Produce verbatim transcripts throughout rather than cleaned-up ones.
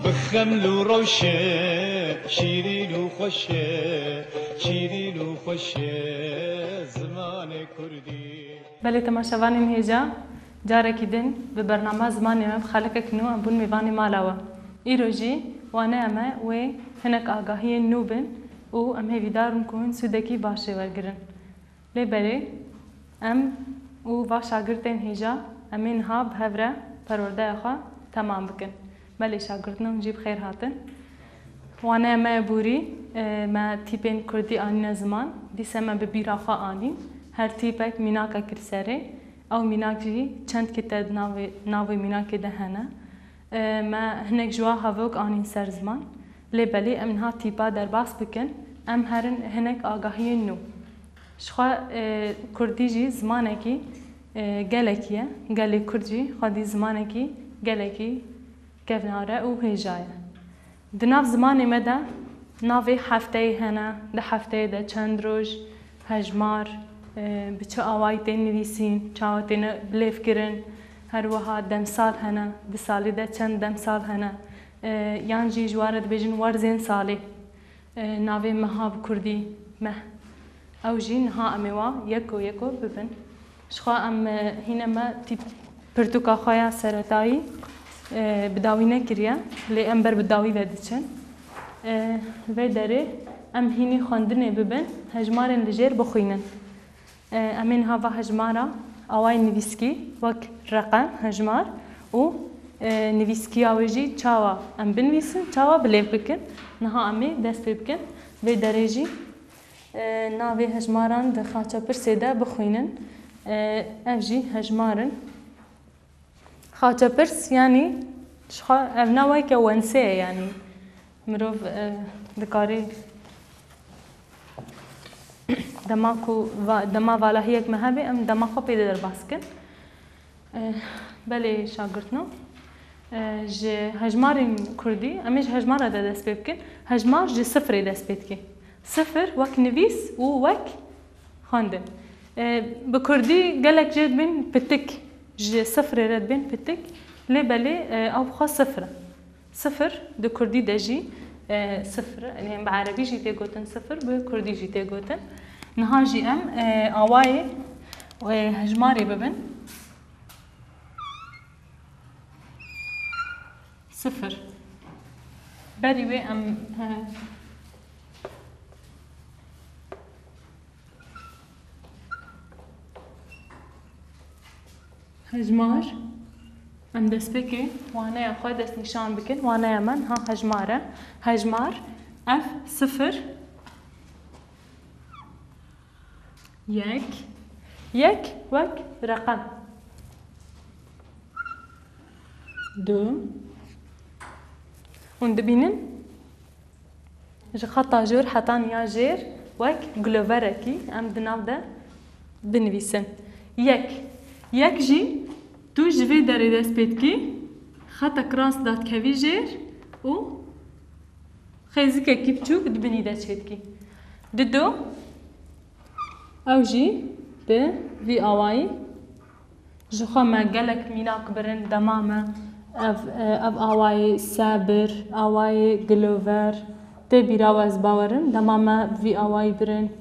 Bixeml û rewş e, şîrîn û xweş e, şîrîn û xweş e zimanê kurdî. Belê temaşevanên hêja, carekî din bi bernama Zimanê Me bi xelekek nû em bûn mêvanê mala we. Îro jî waneya me wê hinek agahiyên nû bin û em hêvîdar in ku hûn sûdekî baş jê wergirin. Lê belê, em û va şagirtên hêja, em ê niha bi hev re perwerdeya xwe temam bikin. Belê şagirtno, hûn jî bi xêr hatin. Waneya me ya borî, e, me tîpên kurdî anîne ziman, dîse me bi bîra xwe anîn. Her tîpek mînakek li serê. Ew mînak jî çend kite di navê, navê mînakê de hene. E, me hinek ji wa havok anîn ser ziman. Lê belê em niha tîpa derbas bikin, em herin hinek agahiyên nû. Ji xwe, e, kurdî jî zimanekî, e, gelekî ye. Gelê kurd jî xwedî zimanekî gelekî kevnar e û hêja ye. Di nav zimanê me de navê hefteyê hene, di hefteyê de çend roj, hejmar, e, bi çi awayî tên nivîsîn, çawa têne bilêvkirin, her wiha demsal hene, di salê de çend demsal hene, e, yan jî ji wan re dibêjin werzên salê. E, navê meha bi kurdî meh. Ew jî niha em ê wa yeko yeko bibin. Ji xwe em, e, hîne me tîp pirtûka xwe ya seretayî, e, bi dawî nekiriye, lê em ber bi dawî ve diçin. E, li vê derê em hînî xwendinê bibin, hejmarên li jêr bixwînin. E, em ê niha va hejmara awayê nivîskî wek reqem, hejmar û, e, nivîskiya wê jî çawa em binivîsin, çawa bilêv bikin. Niha em ê dest pê bikin. Vê derê jî, e, navê hejmaran di xaçepirsê de bixwînin. E, ev jî hejmar in. Xaçepirs, yanî ji xwe ev ne weke wensê ye, yanî mirov, e, dikarê dema ku va-, dema valahiyek me hebe, em dema xwe pê de derbas kin. E, belê şagirtno. E, ji hejmarên kurdî, em ê ji hejmara de dest pê bikin. Hejmar ji sifirê dest pê dike. Sifir wek nivîs û wek xwendin. E, bi kurdî gelek jê dibên pitik, ji sifirê re dibên pitik, lê belê, e, ew bi xwe sifir e. Sifir di kurdî de jî, e, sifir, yanî bi erebî jî tê gotin sifir, bi kurdî jî tê gotin. Niha jî em, e, awayê, e, hejmarê bibin. Sifir. Berî wê em, e, hejmar, em destpêkê waneya xwe destnîşan bikin. Waneya me niha hejmar e. Hejmar, ev sifir. Yek. Yek wek reqem. Du. Hûn dibînin? Ji xeta jor heta niya jêr wek giloverekî em di nav de binivîsin. Yek. Yek jî tu ji vê derê dest pê dikî, xetek rast dadikevî jêr û xêzikekî biçûk di binî de çêdikî. Dido, ew jî bi vî awayî ji xwe me gelek mînak birin, dema me ev, ev awayê sebir, awayê gilover tê bîra we, ez bawerim, dema me bi vî awayî birin.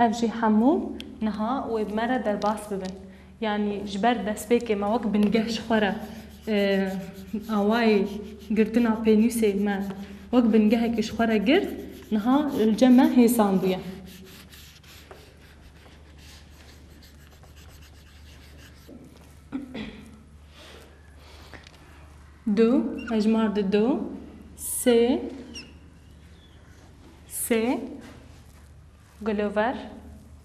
Ev jî hemû niha wê bi me re derbas bibin. Yanî ji ber destpêkê me wek bingeh ji xwe re, e, awayê girtina pênûsê me wek bingehekî ji xwe re girt, niha li cem me hêsan bûye. Du, hejmar di du, sê, sê, Gulover.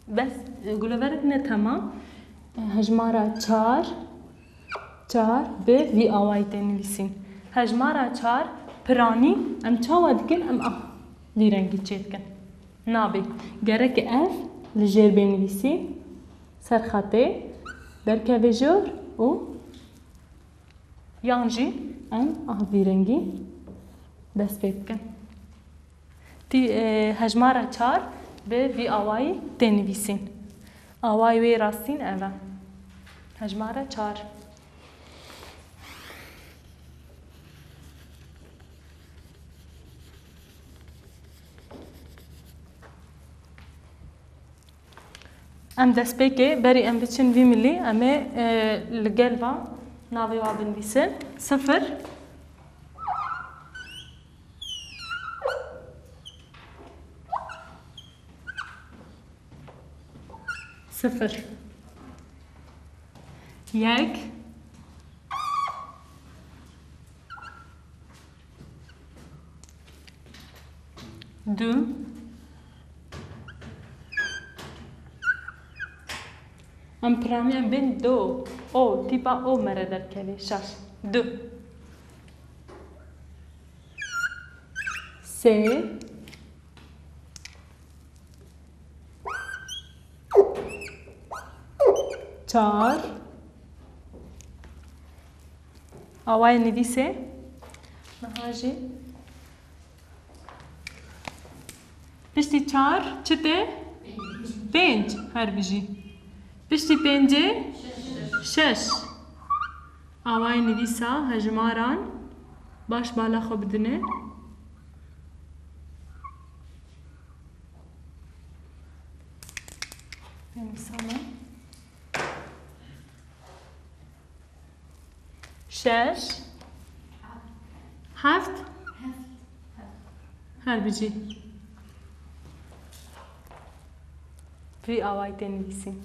Bes, e, guloverek ne temam. E, hejmara çar, çar bi vî awayî tê nivîsîn. Hejmara çar piranî em çawa dikin? Em ah vî rengî çêdikin. Nabê. Gerek ev li jêr bê nivîsîn. Ser xetê derkeve jor û yan jî em ah vî rengî dest pê bikin. Tî, e, hejmara çar bi vî awayî tê nivîsîn. Awayê wê rastîn ev e. Hejmara çar. Em destpêkê berî em biçin vî milî, em ê, e, li gel va navê wa binivîsin. Sifir. Sifir. Yek. Du. Em piraniyan bên do, o, tîpa o me re derkevê. Şaş. Du. Sê. Çar. Awayê nivîsê. Niha jî. Piştî çar çi tê? Pênc. Her bijî. Piştî pêncê şeş. Awayê nivîsa hejmaran baş bala xwe bidine. Pênc sala. Şeş. Heft. Her bijî. Vî awayî tê nivîsîn.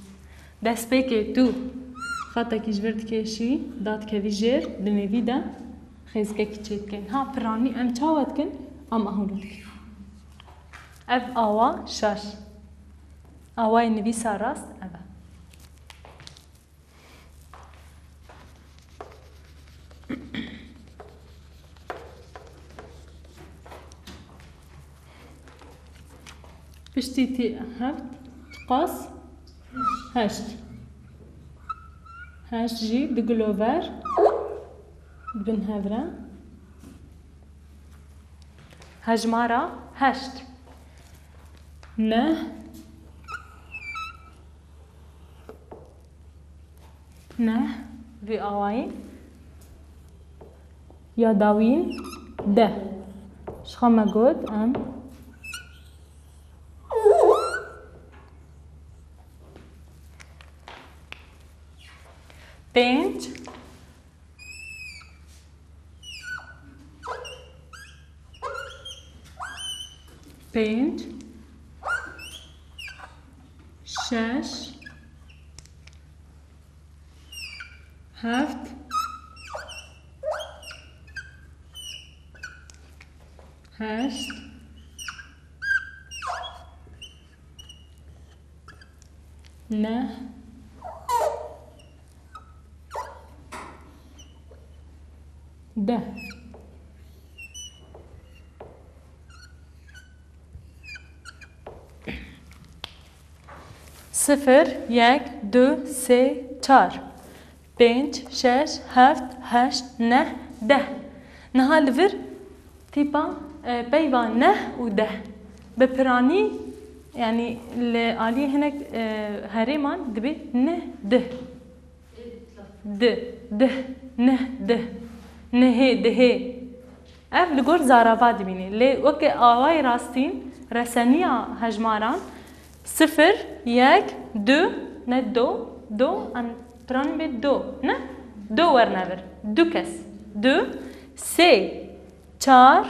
Destpêkê tu xetekî ji vir dikêşî, dadikevî jêr, di nêvî de xêzikekî çêdikên. Ha, piranî em çawa dikin? Em ahûr dikin. Ev awa şaş. Awayê nivîsa rast ev e. Piştî tî heft, tiqas heşt. Heşt jî di gilover dibin hev re. Hejmara heşt. Neh. Neh, vî awayî. Ya dawîn, deh. Ji xwe me got, em. Pênc. Pênc, şeş, heft, heşt, neh, deh. Sifir, yek, du, sê, çar, pênc, şeş, heft, heşt, neh, deh. Niha li vir tîpa, e, peyva neh û deh. Bi piranî, yanî li aliyê hinek, e, herêman dibê neh, dih. Di, dih, nih, dih. Nihê, dihê. Ev li gor zarava dibînî. Lê weke awayê rastîn, reseniya hejmaran, sifir, yek, du, ne do, do, em piranî bê do, ne? Do werne vir. Du kes. Du, sê, çar,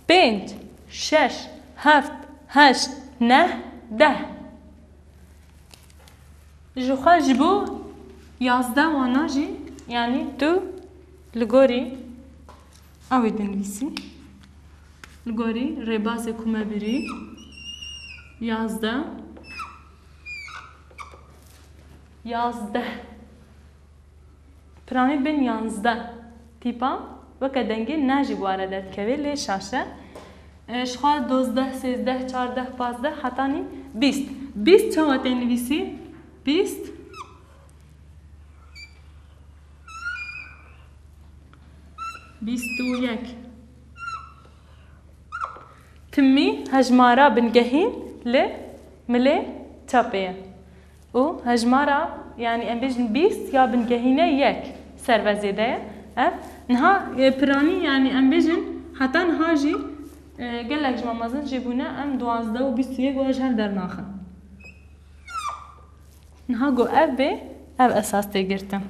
pênc, şeş, heft, heşt, neh, deh. Ji xwe ji bo yazdeh wana jî, yanî tu li gorî ew ê dinivîsî. Li gorî rêbazê ku me birî, yazdeh. Yazdeh. Piranî bên yanzdeh tîpa weke dengê ne jî bi ware derdikeve, lê şaş e. E, ji xwe dozdeh, sêzdeh, çardeh, pazdeh hetanî bîst. Bîst çawa tê nivîsî? Bîst. Bîst û yek. Timî hejmara bingehîn li milê çepê ye. Û hejmara, yanî em bêjin bîst ya bingehîne yek serve zêde ye. Ev niha, e, piranî, yanî em bêjin heta niha jî, e, gelek ji me mezin jî bûne, em duwazdeh û bîst û yek wa ji hev dernaxin. Niha ku ev bê, ev esas tê girtin.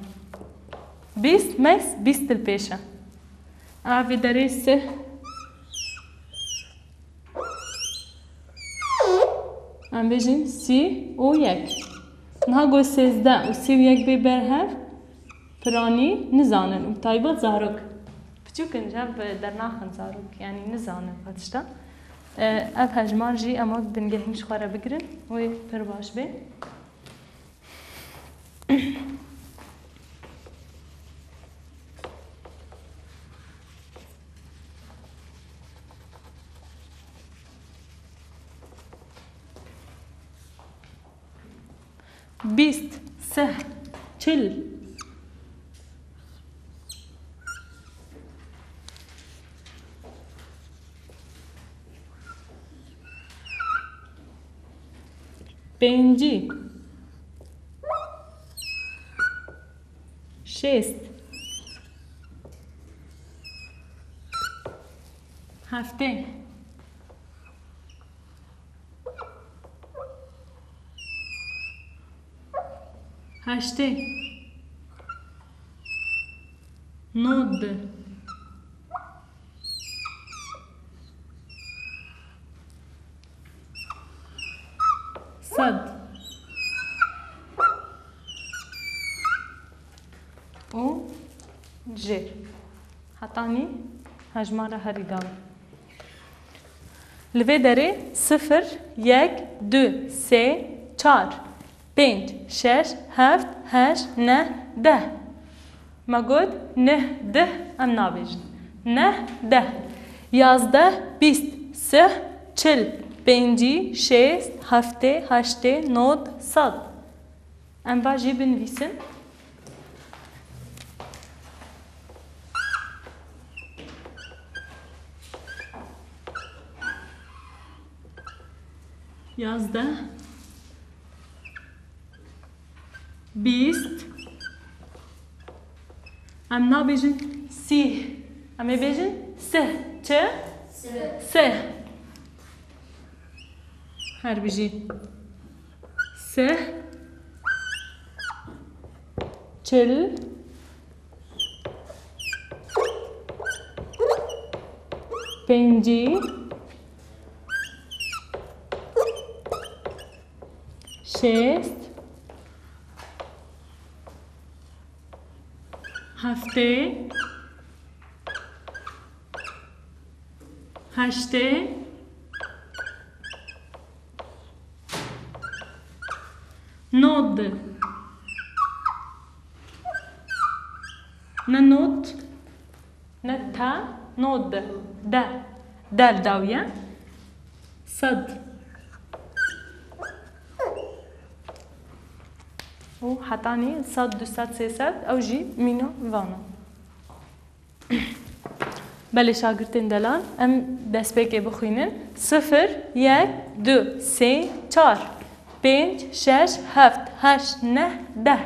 Bîst, mês, bîst li pêş e. Ev vê derê sih. Em bêjin sî û yek. Niha ku sêzdeh û sî û yek bê berhev, piranî nizanin û taybet zarok. Piçûk in, ji hev dernaxin zarok, yanî nizanin ev tişta. E, ev hejmar jî em wek bingehîn ji xwe re bigirin, wê pir baş bê. Bîst, sih, çil. Pêncî. Şêst. Heftê. Heştê. Nod. Sed. Û jêr. Hetanî hejmara herî dawî. Li vê derê sifir, yek, du, sê, çar, pênc, şeş, heft, heşt, neh, deh. Me got neh, deh, em nabêjin. Neh, deh, yazdeh, bîst, sih, çil, pêncî, şêst, heftê, heştê, nod, sed. Em va jî binivîsin. Yazdeh. Bîst. Em nabêjin sîh. Em ê bêjin sih. Çi? Sih. Sih. Her bijî. Sih. Çil. Pêncî. Şêst. Heftê. Heştê. Nod. Ne not. Ne ta. Nod. De. De li dawî ye. Sed. Û hetanî sed, du sed, sê sed, ew jî mîna vana. Belê şagirtên delal, em destpêkê bixwînin. Sifir, yek, du, sê, çar, pênc, şeş, heft, heşt, neh, deh,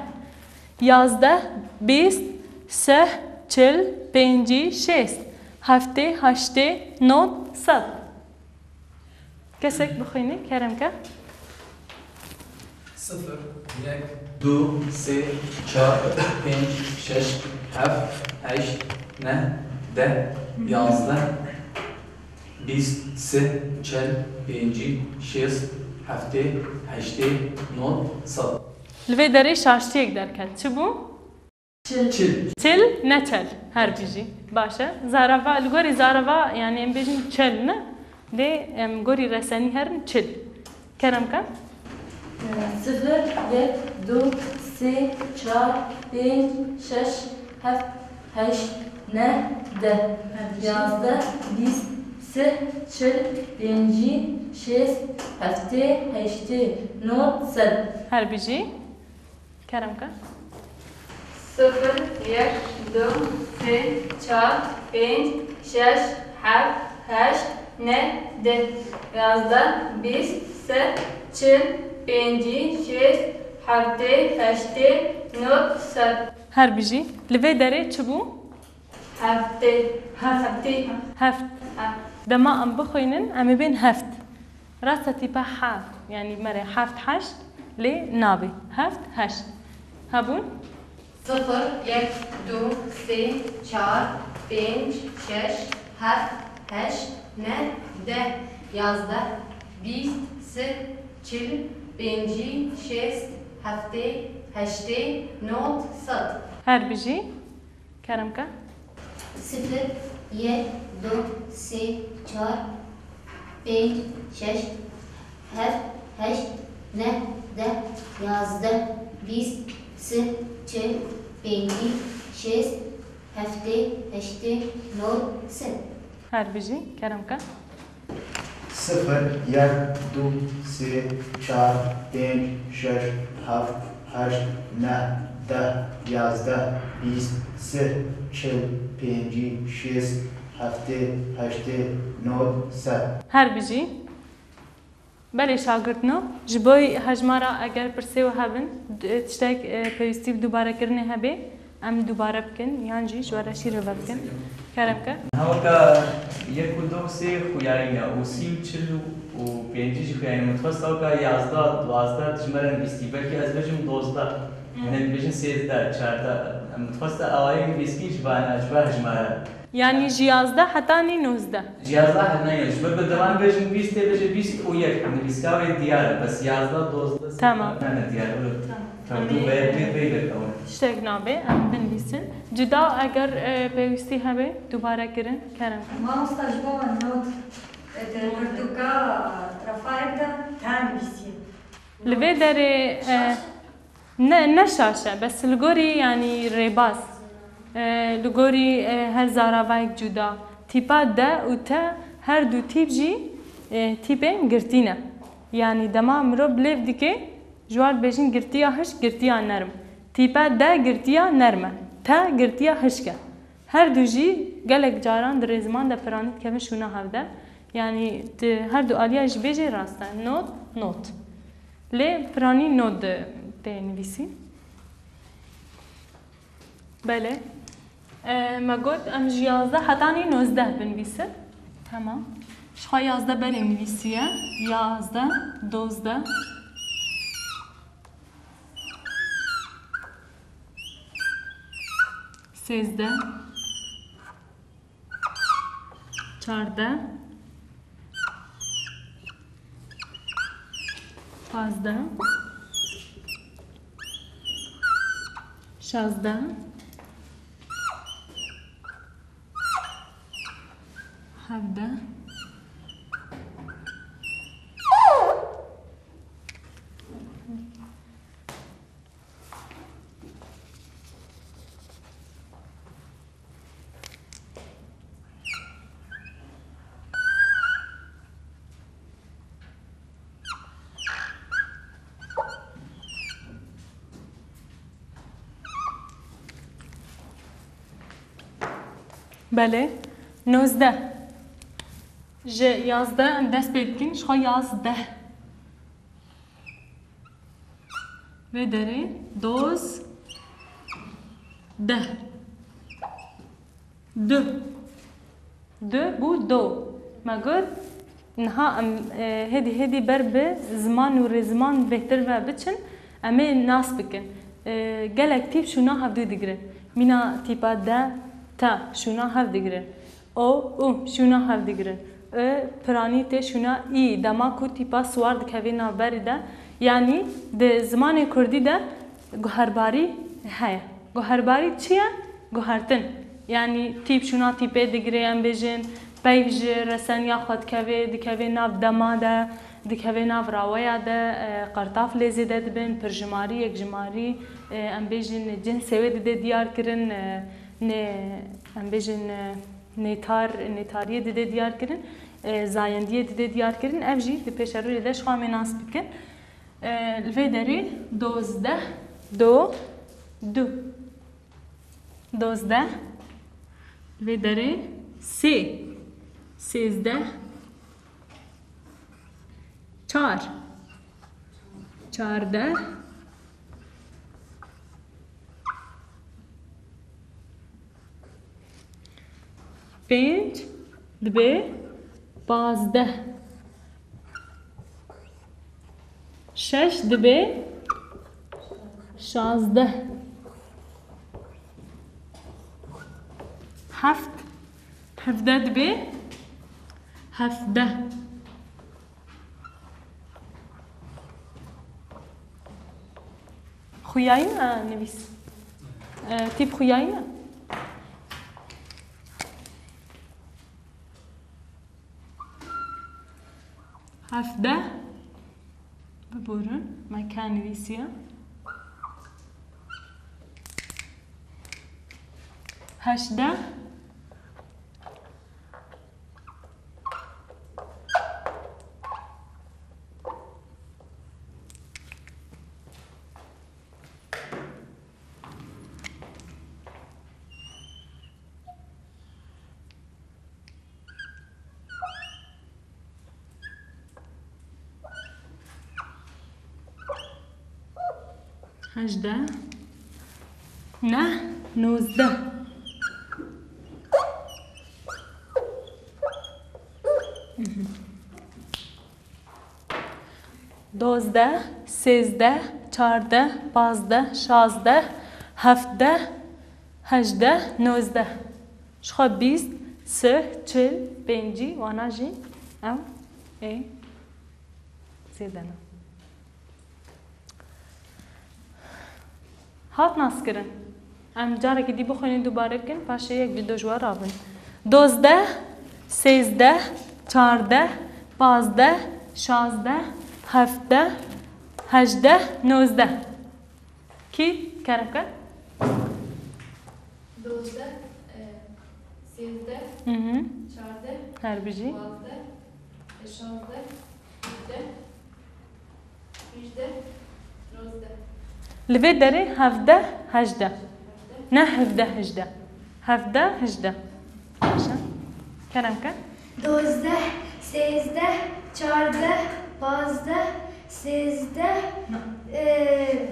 yazdeh, bîst, sih, çil, pêncî, şêst, heftê, heştê, nod, sed. Kesek bixwîne, kerem ke. Sifir, yek, du, sê, çar, pênc, şeş, heft, heşt, neh, deh, yazdeh, bîst, sih, çil, pêncî, şêst, heftê, heştê, nod, sed. Li vê derê şaştiyek derket. Çi bû? Çil. Çil. Çil, ne çel. Her bijî. Baş e. Zarava, li gorî zarava, yani em bêjin çel ne? Lê em gorî resenî herin çil. Kerem ke. Sifir, yek, du, sê, çar, pênc, şeş, heft, heşt, neh, deh, yazdeh, bîst, sih, çil, pêncî, şêst, heftê, heştê, nod, sed. Her bijî. Kerem ke. Sifir, yek, du, sê, çar, pênc, şeş, heft, heşt, neh, deh, yazdeh, bîst, sih, çil, pêncî, şêst, heftê, heştê, nod, sed. Her bijî. Li vê derê çi bû? Heftê. Heftê. Heft. Heft. Dema em bixwînin, em ê bên heft. Rasta tîpa he, yanî merê heft, heşt, Lê nabê. Heft, heşt. Hebûn? Sifir, yek, du, sê, çar, pênc, şeş, heft, heşt, neh, deh, yazdeh, bîst, sih, çil, pêncî, şêst, heftê, heştê, nod, sed. Her bijî. Kerem ke. Sifir, yek, du, sê, çar, pênc, şeş, heft, heşt, neh, deh, yazdeh, bîst, sih, çil, pêncî, şêst, heftê, heştê, nod, sed. Her bijî. Kerem ke. Sifir, yek, du, sê, çar, pênc, şeş, heft, heşt, neh, deh, yazdeh, bîst, sih, çil, pêncî, şêst, heftê, heştê, nod, sed. Her bijî. Belê şagirtno, ji bo hejmara eger pirsê we hebin, d- tiştek e, pêwîstî bi dubarekirinê hebe, em dubare bikin, yan jî ji we re şîrove bikin. Kerem ke. Niha weka yek û du sê xuyayî ne û sî û çil û pêncî jî xuyayî ne. Min dixwest weka yazdeh, duwazdeh, dijmeren bîstî. Belkî ez bêjim dozdeh. Hene dibêjin sêzdeh, çardeh. Min dixwest awayê nivîskî ji van, ji van hejmara. Yanî ji yazdeh hetanî nozdeh. Ji yazdeh hetanî nozdeh. Ji ber ku dewan bêjin bîst tê bêje bîst û yek. Nivîska wê diyar e. Bes yazdeh, dozdeh, sêzdeh ne diyar e. Tamam. Tevdû vê vê vê vê ew. Tiştek nabe, em binivîsin. Cuda eger e, pêwîstî hebe, dubare kirin, kerem. Mamosta ji bo me nod di pirtûka Rafael de te nivîsiye. Li vê derê e, ne, ne şaş e, bes li gorî yanî rêbaz. E, li gorî e, her zaravayek cuda. Tîpa de û te her du tîp jî e, tîpên girtî ne. Yanî dema mirov bilêv dike, ji wan dibêjin girtiya hişk, girtiya nerm. Tîpe de girtiya nerm e. Te girtiya hişk e. Her du jî gelek caran di rêziman de piranî dikevin şûna hev de. Yanî di her du aliya jî bêjê rast e. Not, not. Lê piranî not de tê nivîsî. Belê. E, me got em ji yazdeh hetanî nozdeh binivîsin. Tamam. Ji xwe yazdeh belê nivîsiye. Yazdeh, dozdeh. Sêzdeh. Çardeh. Pazdeh. Şazdeh. Hevdeh. Belê. Nozdeh. Ji yazdeh em dest pê dikin, ji xwe yazdeh. Vê derê doz deh. Du. Du bû do. Me got, niha em e, hêdî hêdî ber bi ziman û rêziman bêhtir ve biçin, em ê nas bikin. E, gelek tîp şûna hevdû digirin. Mîna tîpa de, te şûna hev digirin. O, u, şûna hev digirin. I, piranî tê şûna î, dema ku tîpa siwar dikevê navberî de, yanî di zimanê kurdî de guherbarî heye. Guherbarî çi ye? Guhertin. Yanî tîp şûna tîpê digire, em bêjin, peyv ji reseniya xwe dikeve, dikeve nav dema de, dikeve nav raweya de, e, qertaf lê zêde dibin, pirjimarî, yekjimarî, e, em bêjin cinsê wê dide diyar kirin, e, nê, em bêjin, e, nêtar, nêtariyê dide diyar kirin, e, zayendiyê dide diyar kirin. Ev jî di pêşerojê de ji xwe em ê nas bikin. E, li vê derê dozdeh, do, du. Dozdeh, li vê derê sê, sêzdeh, çar, çardeh, pênc dibe pazdeh. Şeş dibe Şazdeh. Heft. Hevdeh dibe. Hevdeh. Xuyayî me nivîs. E, tîp xuyayî me. Hevdeh. Biborin, me ka nivîsiye. Heşdeh. Hejdeh. Neh, nozdeh. Dozdeh, sêzdeh, çardeh, pazdeh, şazdeh, hevdeh, hejdeh, nozdeh. Ji xwe bîst, sih, çil, pêncî, wana jî ew ê zêde ne. Hat naskirin. Em carekî dî bixwînin, dubare bikin, paşê yek ji do ji we rabin. Dozdeh, sêzdeh, çardeh, pazdeh, şazdeh, hevdeh, hejdeh, nozdeh. Kî? Kerem ke. Dozdeh, e, sêzdeh, Hı hı. çardeh, Her bijî. pazdeh, e, şazdeh, hejdeh, hejdeh, nozdeh. Li vê derê hevdeh, hejdeh. Ne hevdeh, hejdeh. Hevdeh, hejdeh. Baş e. Kerem ke. Dozdeh, sêzdeh, çardeh, pazdeh, sêzdeh, e,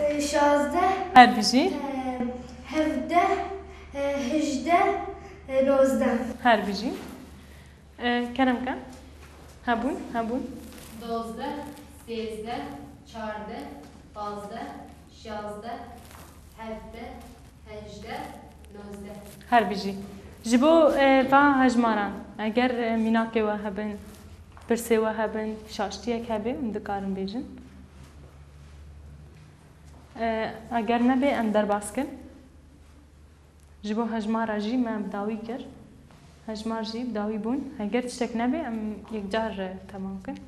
e, şazdeh, Her bijî. e, hevdeh, e, hejdeh, e, nozdeh. Her bijî. E, Kerem ke. Hebûn, hebûn. Dozdeh, sêzdeh, çardeh, pazdeh, şazdeh, hevdeh, hejdeh, nozdeh. Her bijî. Ji bo, e, va hejmaran, eger, e, mînakê we hebin, pirsê we hebin, şaştiyek hebe, em dikarin bêjin. E, eger nebe, em derbas kin. Ji bo hejmara jî me bi dawî kir. Hejmar jî bi dawî bûn. Heger tiştek nebe, em yekcar, e, temam kin.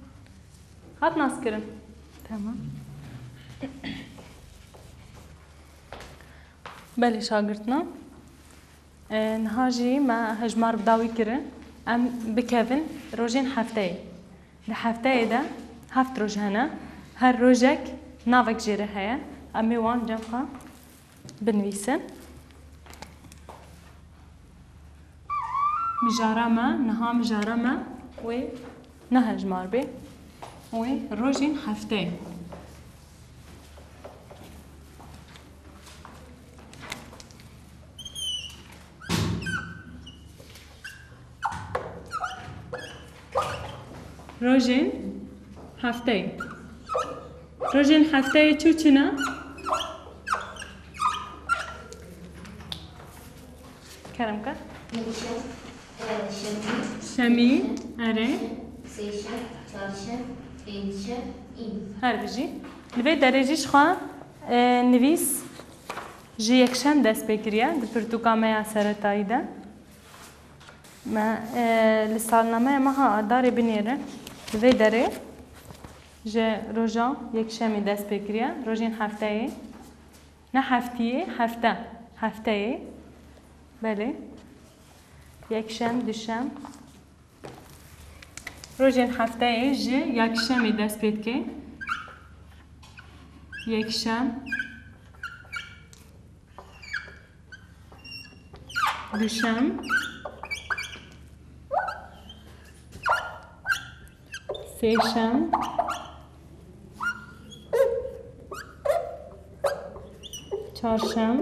Hat naskirin. Tamam. Belê şagirtina. E, niha jî me hejmar bi dawî kirin. Em bikevin rojên hefteyê. Di hefteyê de heft roj hene. Her rojek navek jê re heye. Em ê wan cem xwe binivîsin. Mijara me, niha mijara me wê ne hejmar bê. Wê rojên hefteyê. Rojên hefteyê. Rojên hefteyê çi û çi ne? Kerem ke. Yekşem, e, şemî, Şemî, erê. Sêşem, çarşem, pêncşem, îm. Her bijî. Li vê derê jî ji xwe, e, nivîs ji yekşem dest pê kiriye di pirtûka me ya seretayî de. Me, e, li salnameya meha Adarê binêrin. Li vê derê ji roja yekşemê dest pê kiriye. Rojên hefteyê. Ne heftiyê, hefte. Hefteyê. Belê. Yekşem, duşem. Rojên hefteyê ji yekşemê dest pê dike. Yekşem. Duşem. Sêşem. Çarşem.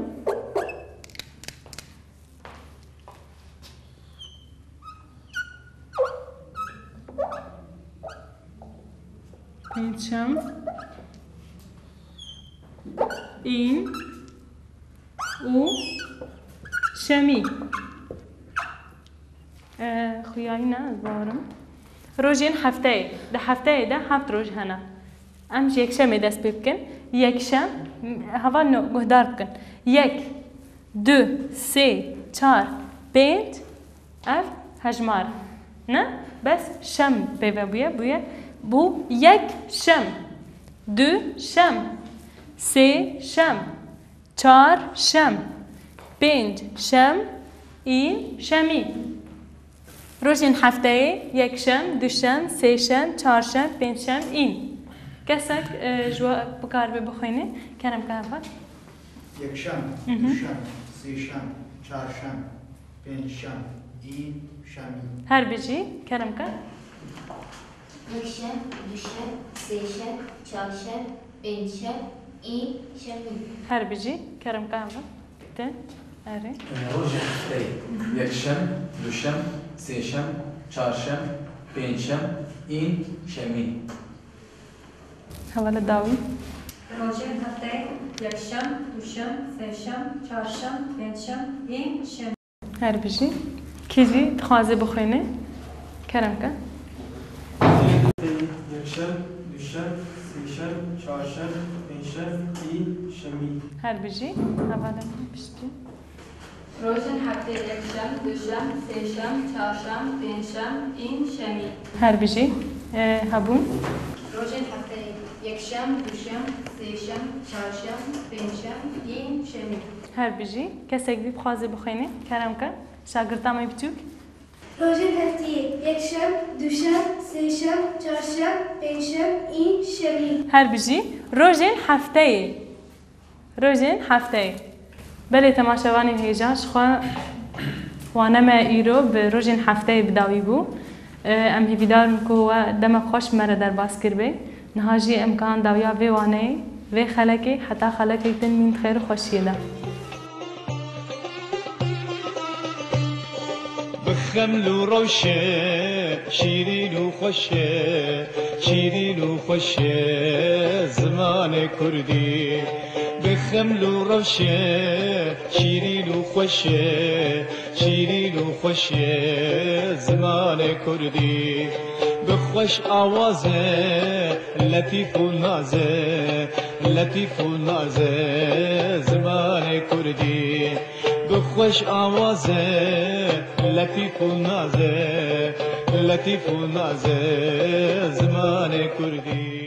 Pêncşem. În û şemî. E, xuyayî ne, ez bawerim. Rojên hefteyê. Di hefteyê de heft roj hene. Em ji yekşemê dest pê bikin. Yekşem, hevalno guhdar bikin. Yek, du, sê, çar, pênc, ev hejmar. Ne? Bes şem pê ve bûye, bûye. Bû yek şem, du şem, sê şem, çar şem, pênc şem, în şemî. Rojên hefteyê, yekşem, duşem, sêşem, çarşem, pêncşem, în. Kesek, e, ji we bikaribe bixwîne, kerem ke heval. Yekşem, Hı hı. duşem, sêşem, çarşem, pêncşem, în, şemî. Her bijî, kerem ke. Yekşem, duşem, sêşem, çarşem, pêncşem, în, şemî. Her bijî, kerem ke heval. Te, erê. Rojên hefteyê. Yekşem, duşem, sêşem, çarşem, pêncşem, în, şemî. Hevala dawî. Rojên hefteyê, yekşem, duşem, sêşem, çarşem, pêncşem, în, şemî. Her bijî. Kî jî dixwaze bixwîne, kerem ke. Yekşem, duşem, sêşem, çarşem, pêncşem, în, şemî. Her bijî. Hevala piştî. Rojên hefteyê, yekşem, duşem, sêşem, çarşem, pêncşem, în, şemî. Her bijî. E, hebûn. Rojên hefteyê, yekşem, duşem, sêşem, çarşem, pêncşem, în, şemî. Her bijî. Kesek dî bixwaze bixwîne, kerem ke. Şagirta me biçûk. Rojên hefteyê, yekşem, duşem, sêşem, çarşem, pêncşem, în, şemî. Her bijî. Rojên hefteyê. Rojên hefteyê. Belê temaşevanên hêja, ji xwe wane me îro bi rojên hefteyê bi dawî bû. Em hêvîdar in ku we demek xweş me re derbas kiribe. Niha jî em kan dawiya vê waneyê, vê xelekê, heta xelekek din mîn di xêr û xweşiyê de. Bi xeml û rewşe, şîrîn û xweş e, şîrîn û xweş e zimanê kurdî. Bi xeml û rewşe, şîrîn û xweş e, şîrîn û xweş e zimanê kurdî. Bi xweş awaze, letîf û naze, letîf û naze zimanê kurdî. Bi xweş awaze, letîf û naze, letîf û naze zimanê kurdî.